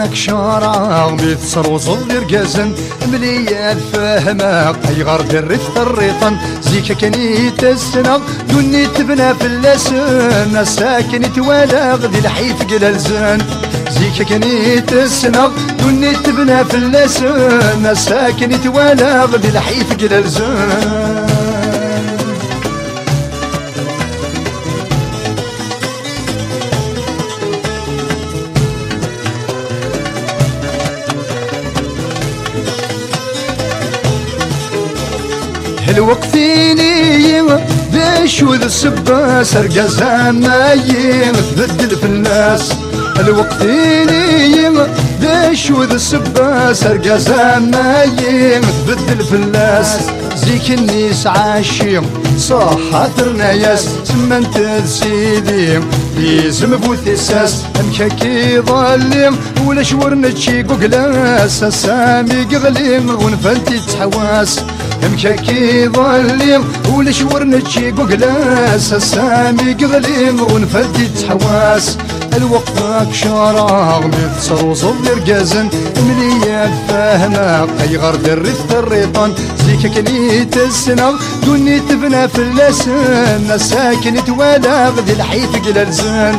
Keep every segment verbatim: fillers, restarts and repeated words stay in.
Ak ceɛreɣ mi tettruẓeḍ irgazen, mli ad fehmeɣ ayɣer d rrif terriṭen. Zik akken i t-ssneɣ, ddunit tebna fell-asen, ass akken i t-walaɣ di lḥif glalzen. Zik akken i t-ssneɣ, ddunit tebna fell-asen, ass akken i t-walaɣ di lḥif glalzen. Lweqt ini d acu d ssebba-s, argaz amayi tbeddel fell-as. Lweqt ini d acu d ssebba-s, argaz amayi tbeddel fell-as. Zik-nni sɛaci ṣṣeḥḥa terna-yas, semmant-d sidi izem bu tissas. Amek akka iḍelli ulac wer nečči guglas, ass-a mi yeɣli ɣunfant-tt ḥwas. Amek akka iḍelli ulac wer nečči guglas, ass-a mi yeɣli ɣunfant-tt ḥwas. Lweqt akk ceɛreɣ mi tettruẓeḍ irgazen, mli ad fehmeɣ ayɣer d rrif terriṭen. Zik akken i t-ssneɣ, ddunit tebna fell-asen, ass akken i t-walaɣ di lḥif glalzen.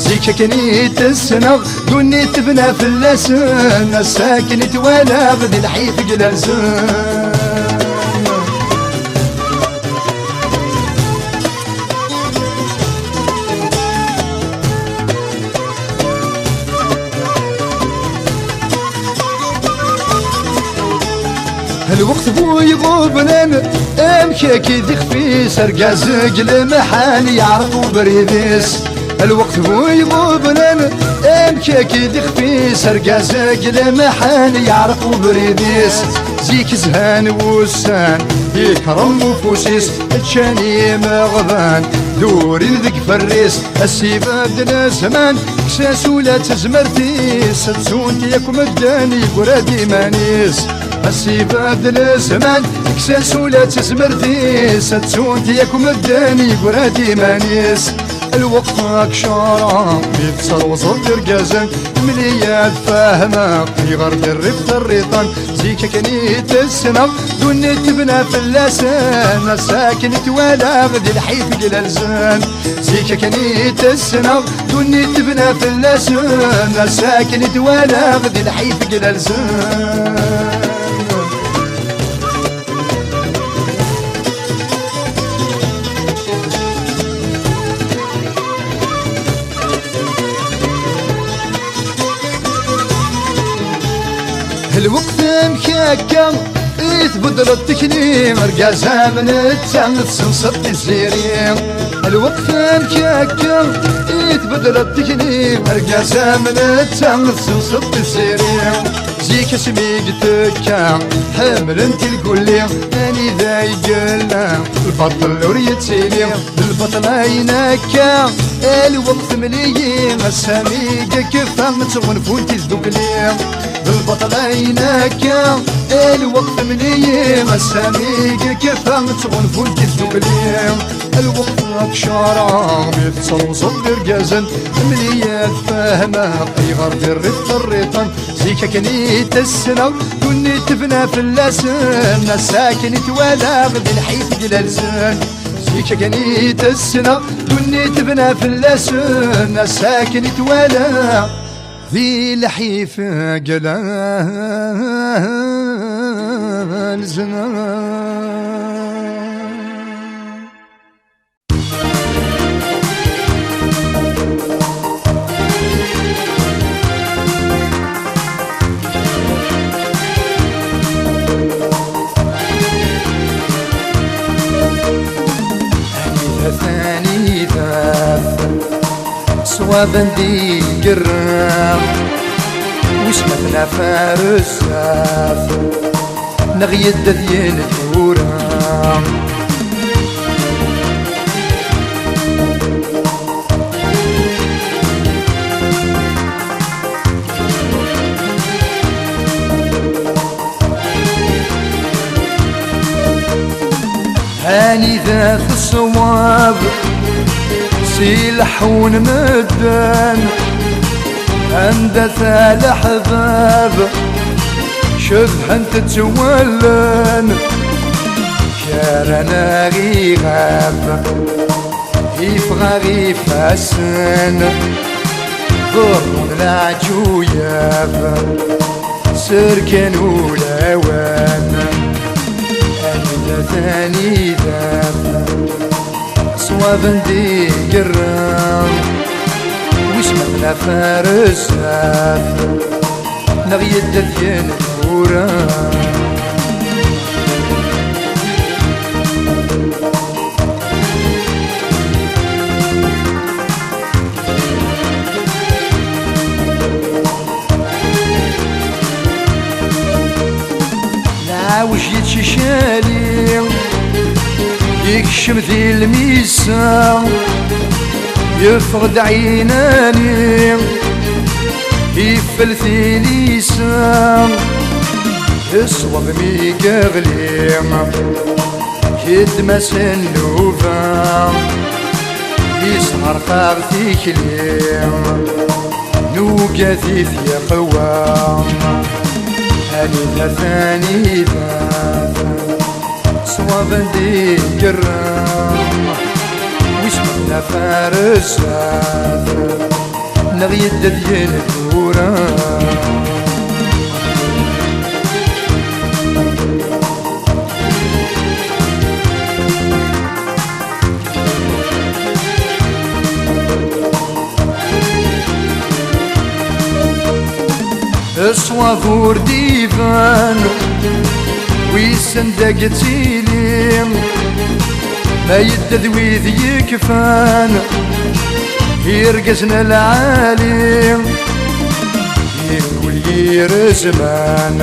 Zik akken i t-ssneɣ, ddunit tebna fell-asen, ass akken i t-walaɣ di lḥif glalzen. Lweqt bu iɣublen, amek akka i d ixef-is, argaz deg lemḥan yeɛreq ubrid-is. Lweqt bu iɣublen, amek akka i d ixef-is, argaz deg lemḥan yeɛreq ubrid-is. Zik zhan wussan, ikrem ufus-is, ččan imeɣban, durin deg ferr-is. Ass ibeddel zzman, kkes-as ula d tazmert-is, ttunt yakk medden, yeggra-d iman-is. Ass ibeddel zzman, kkes-as ula d tazmert-is, ttunt yakk medden, yeggra-d iman-is. Lweqt akk ceɛreɣ mi tettruẓeḍ irgazen, mli ad fehmeɣ ayɣer d rrif terriṭen. Zik akken i t-ssneɣ, ddunit tebna fell-asen, ass akken i t-walaɣ di lḥif glalzen. Zik akken i t-ssneɣ, ddunit tebna fell-asen, ass akken i t-walaɣ di lḥif glalzen. Lweqt amek akka i tbeddleḍ tikli, argaz am netta tessenseḍ tiziri. Lweqt amek akka i tbeddleḍ tikli, argaz am netta tessenseḍ tiziri. Zik asmi i d-tekka ḥemmlen tilgulli, anida i yella lbaṭel ur yettili. D lbaṭel ayen akka, a lweqt mliyi, ass-a mi yekfa ttɣunfunt i tdukli. D lbaṭel ayen akka, a lweqt mliyi, ass-a mi yekfa ttɣunfunt i tdukli. A lweqt akk ceɛreɣ mi tettruẓeḍ irgazen, mliyi ad fehmeɣ ayɣer d rrif terriṭen. Zik akken i t-ssneɣ, ddunit tebna fell-asen, ass akken i t-walaɣ di lḥif glalzen. Zik akken i t-ssneɣ, ddunit tebna fell-asen, ass akken i t-walaɣ di lḥif glalzen. Anida tanida ṣwaben di gerra, wis ma tnafa ar zdat, neɣ yedda d yineggura. Anida teṣwab si leḥḥun medden, Anda-t leḥbab? Cebḥent-tt wallen, kra-nneɣ iɣab, iffeɣ-aɣ ifassen, ḍerrun leɛǧuyab, serkan ulawen, anida-t anida-t, ṣṣwab n d-igerra, wis ma tella farset, neɣ yedda-t yenfura. Lɛawj yeččicali, yekcem di lmissa, yeffeɣ-d ɛinani, iffel tilisa, ṣṣwab mi yeɣli, yeddem-as nnuba, yesɛerqer tikli, nugad-it yeqwa. Anida-t, anida-t, ṣṣwab n d-igerra, wis ma tella farset, neɣ yedda-d yenfura. Ṣṣwab ur d-iban, wissen da yettili, ma yedda d wid yekfan, irgazen lɛali, irwel yir zzman,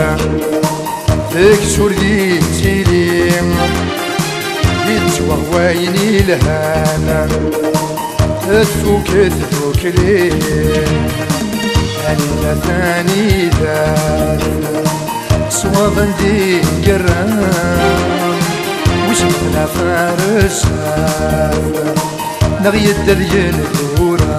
deg-s ur d-yettili, yettwaɣ wayen ilhan, tfuk tdukli, anida-t, anida-t, ṣṣwab n d-igerra, wis ma tella farset, neɣ yedda d yenfura.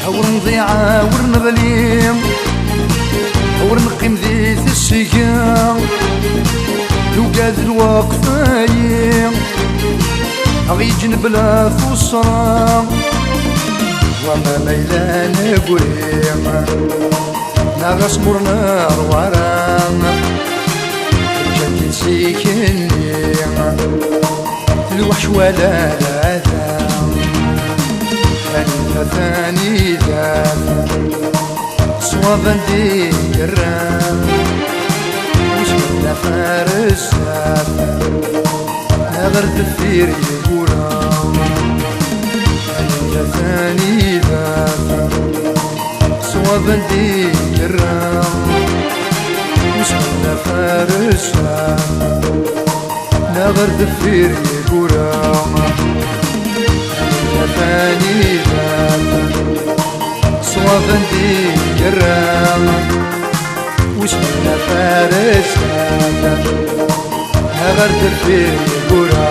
Awer nḍiɛ, awer neɣli, awer neqqim di tesga, nugad lweqt-ayi, aɣ-yeǧǧen bla tuṣra, wama ma yella negri, neɣ asmur n Rwara, ǧǧan-t-id zik-nni, lweḥc wala lɛada, anida-t, anida-t, ṣṣwab n d-igerra, wis ma tella farset, neɣ ar deffir yeggura, anida-t, anida-t, ṣṣwab n d-igerra, wis ma tella farset, neɣ ar deffir yeggura, anida-t, anida-t, ṣṣwab n d-igerra, wis ma tella farset, neɣ ar deffir yeggura.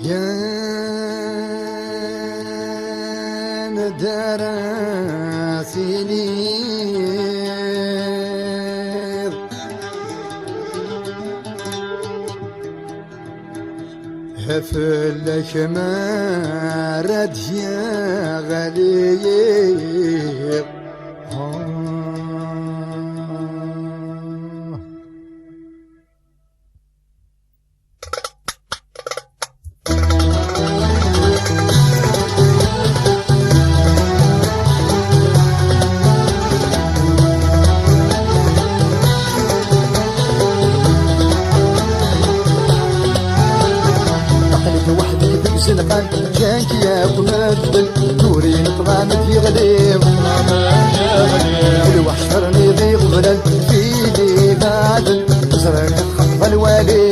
Yan dara tiliḍ fell-ak mi ara d-yeɣli. Aql-ik weḥd-k deg izenqan, ǧǧan-k yakk medden, turin ṭṭlam d-yeɣli. Lweḥc terniḍ iɣeblan, fidi baɛden, ẓriɣ txeṭṭeb lwali.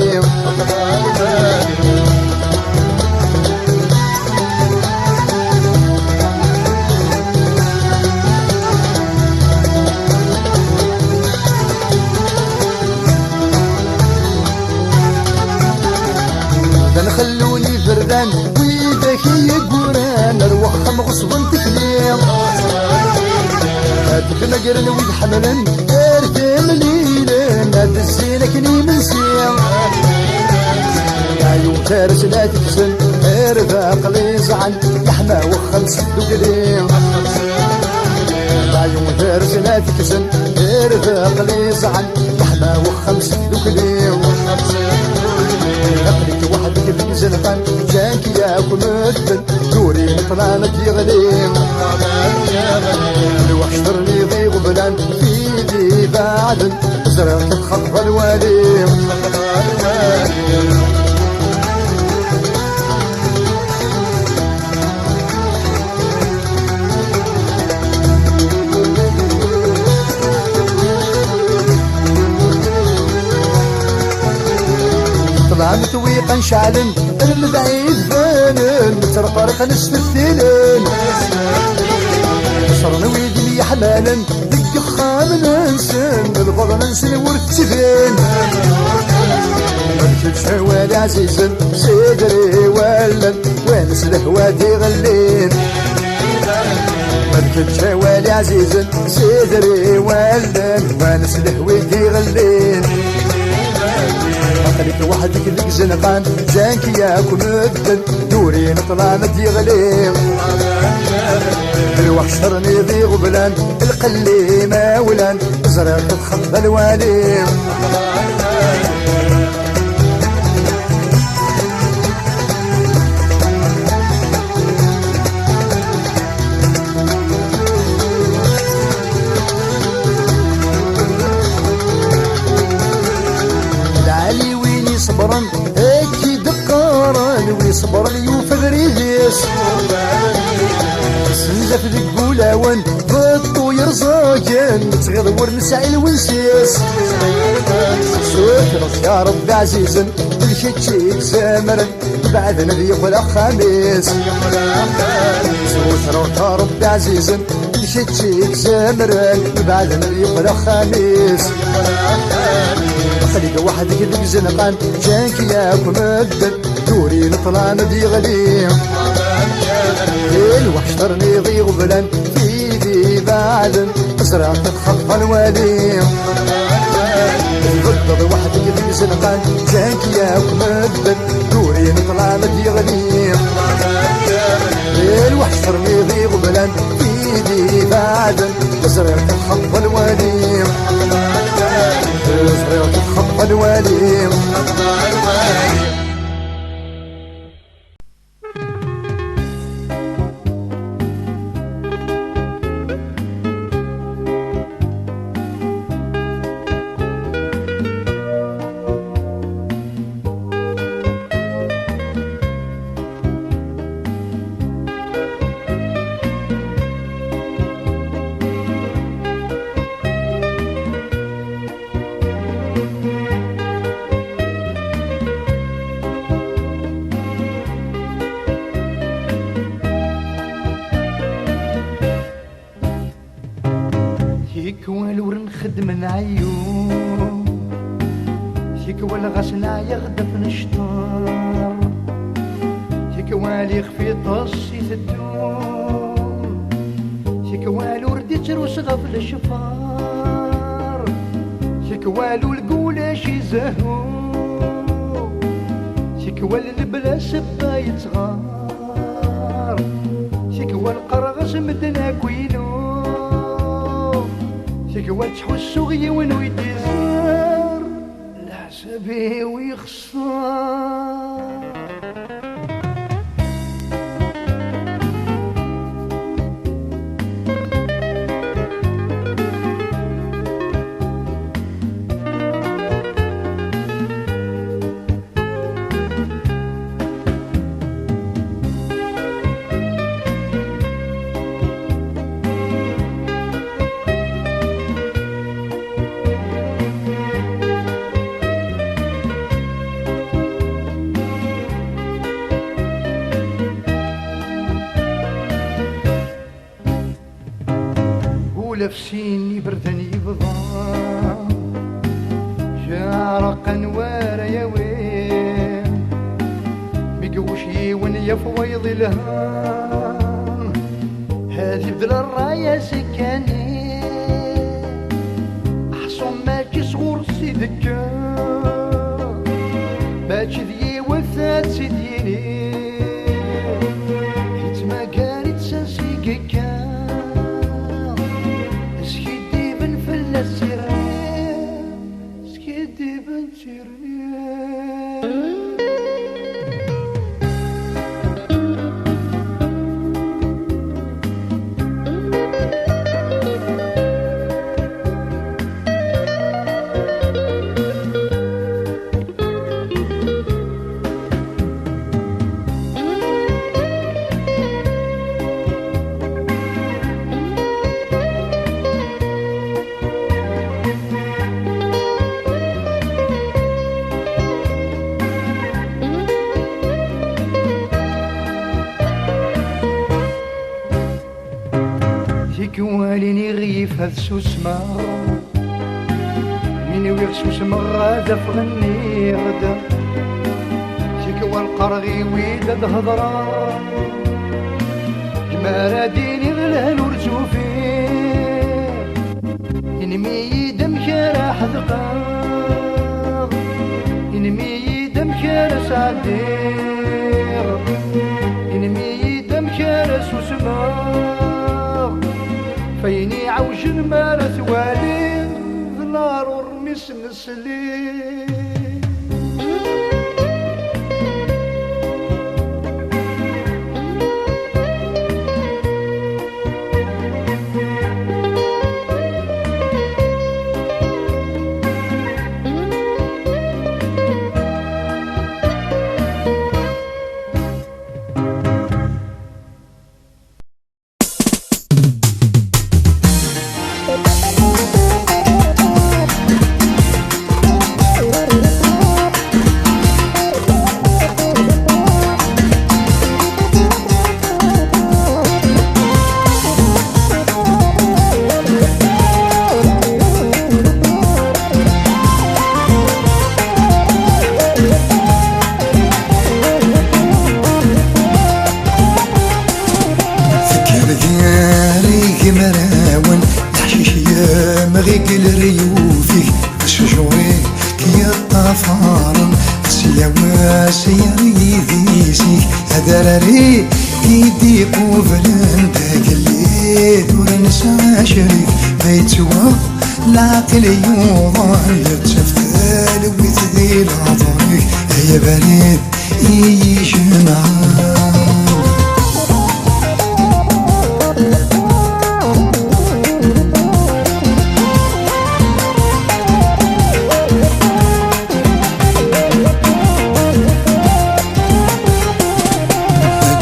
D anxellun iberdan, widak i yegguran, ar wexxam ɣeṣben tikli. Ad d-magren wid ḥemmlen, ar temlilen, ad d-zzin akken imensi. Ɛyun tarsen ad ksen, ar d aqli ẓɛan, yeḥma wexxam s tdukli. Ɛyun tarsen ad ksen, ar d aqli ẓɛan, yeḥma wexxam s tdukli. Aql-ik weḥd-k deg izenqan, ǧǧan-k yakk medden, turin ṭṭlam d-yeɣli. Lweḥc terniḍ iɣeblan, fidi baɛden, ẓriɣ-k txeṭṭeb lwali. Ṭṭlam twiqan ceɛlen, lmedɛid banen, ttreqriqen s teftilen. Ṣṣren wid myeḥmalen deg yexxamen-nsen, lbaḍna-nsen ur tettban. Ma d kečč a wali ɛzizen, sidri wallen, wanes lehwa d-iɣellin. Ma d kečč a wali ɛzizen, sidri wallen, wanes lehwi d-iɣellin. Aql-ik weḥd-k deg izenqan, ǧǧan-k yakk medden, turin ṭṭlam d-yeɣli. Lweḥc terniḍ iɣeblan, lqell imawlan, ẓriɣ-k txeṭṭeb lwali. Lɛali win iṣebren, akka i d-qqaren, wi iṣebren yufa abrid-is. Senzaf deg wulawen, beṭṭu yerẓagen, nettɣiḍ ur nesɛi lwens-is. Sutreɣ ya Rebbi ɛzizen, d kečč i izemren, beɛden ad yeqqel axxam-is. Sutreɣ ya Rebbi ɛzizen, d kečč i izemren, beɛden ad yeqqel axxam-is. Aql-ik weḥd-k deg izenqan, ǧǧan-k yakk medden, turin ṭṭlam d-yeɣli. Lweḥc terniḍ iɣeblan, fidi baɛden, ẓriɣ-k txeṭṭeb lwali. Tbeddeḍ weḥd-k deg izenqan, ǧǧan-k yakk medden, turin ṭṭlam d-yeɣli. Lweḥc terniḍ iɣeblan, fidi baɛden, ẓriɣ-k txeṭṭeb lwali. Ẓriɣ-k txeṭṭeb lwali. Tikwal ur nxeddem neɛyu, tikwal ɣas neɛya ɣ-d af necṭer. Tikwal ixef iṭes iteddu, tikwal ur d-ittrus ɣef lecfar, tikwal ur gulac izehhu, tikwal lebla sebba yettɣar, tikwal qqareɣ-as medden akk inu, tikwal ttḥussuɣ yiwen ur yi-d-izar. Leḥsab-iw yexṣer. Ula f sin iberdan yebḍa, yeɛreq anwa ara yawi. Mi yewwec yiwen yaf wayeḍ ilha, ad ibdel ṛṛay azekka-nni. Aḥṣun mačči sɣur-s i d-tekka, mačči d yiwet ad tt-id-yini. Yettmagar-itt s ansi yekka, skiddiben fell-as tirni, skiddiben tirni. Tikwal iniɣ yif ad susmeɣ, mi nwiɣ susmeɣ ad afɣen-iɣ-d. Tikwal qqareɣ i wid ad hedreɣ, mi ara d-iniɣ lhan ur tt-ufiɣ. Inmi-yi-d amek ara ḥedqeɣ, inmi-yi-d amek ara sɛeddiɣ, inmi-yi-d amek ara susmeɣ. F ayen iɛewjen mi ara twaliḍ, d laṛur mi s-nesli. Tekker gar igmarawen, leḥcic yemɣi deg leryuf-ik, d ccjur-ik yeṭṭafaren, s lawas yar yidis-ik, adrar-ik i d-iqublen d agellid, ur nesɛi acrik, ma yettwaɣ leɛqel yuḍan, yettaf talwit di leɛḍer-ik, ay abrid i yi-jemɛen.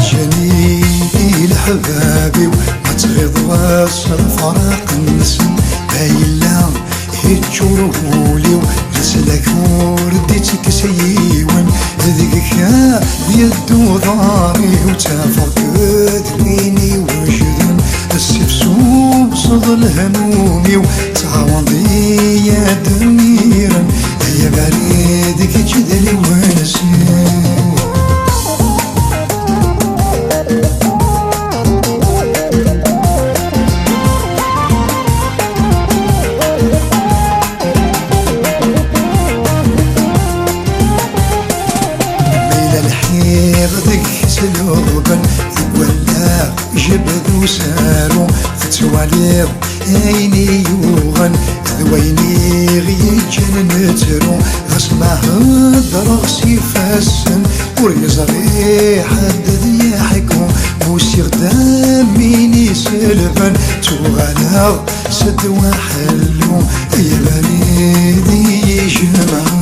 Ǧǧan-iyi leḥbab-iw, ma tɣiḍ wass lferq-nsen, ma yella yeččur wul-iw d leslak ur d-ittekkes yiwen, deg-k ad yeddu uḍar-iw, ttafeɣ-k d win iwejden, ssif s ubseḍ lehmum-iw, ttɛawaned-iyi ad d-miren, ay abarid kečč d lwensi. Wayen i ɣ-yeǧǧan nettru, ɣas ma heddreɣ s ifassen, ur yeẓri ḥedd ad yeḥku. Usiɣ-d am win iselben, ttuɣaleɣ s ddwa ḥellu, ay abrid i yi-jemɛen.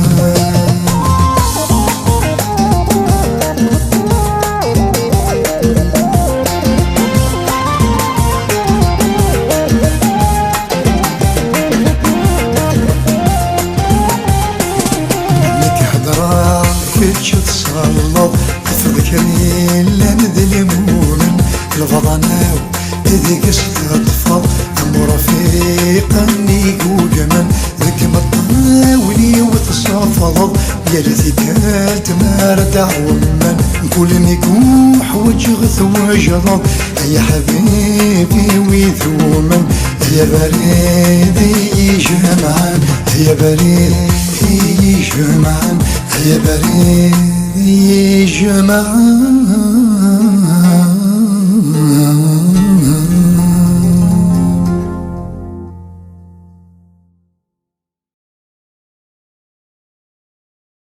Nekk heddreɣ, kečč tselleḍ, afeḍ kan yellan d lmumen, lbaḍna-w deg-s teṭṭfeḍ, am urfiq nnig ugman, deg imeṭṭawen-iw tesafḍeḍ, yal tikkelt mi ara d-ɛummen, mkul mi k-uḥwaǧeɣ twejdeḍ, ay aḥbib-iw idumen, ay abarid i yi-jemɛen, ay abarid i yi-jemɛen, ay abarid i yi-jemɛen.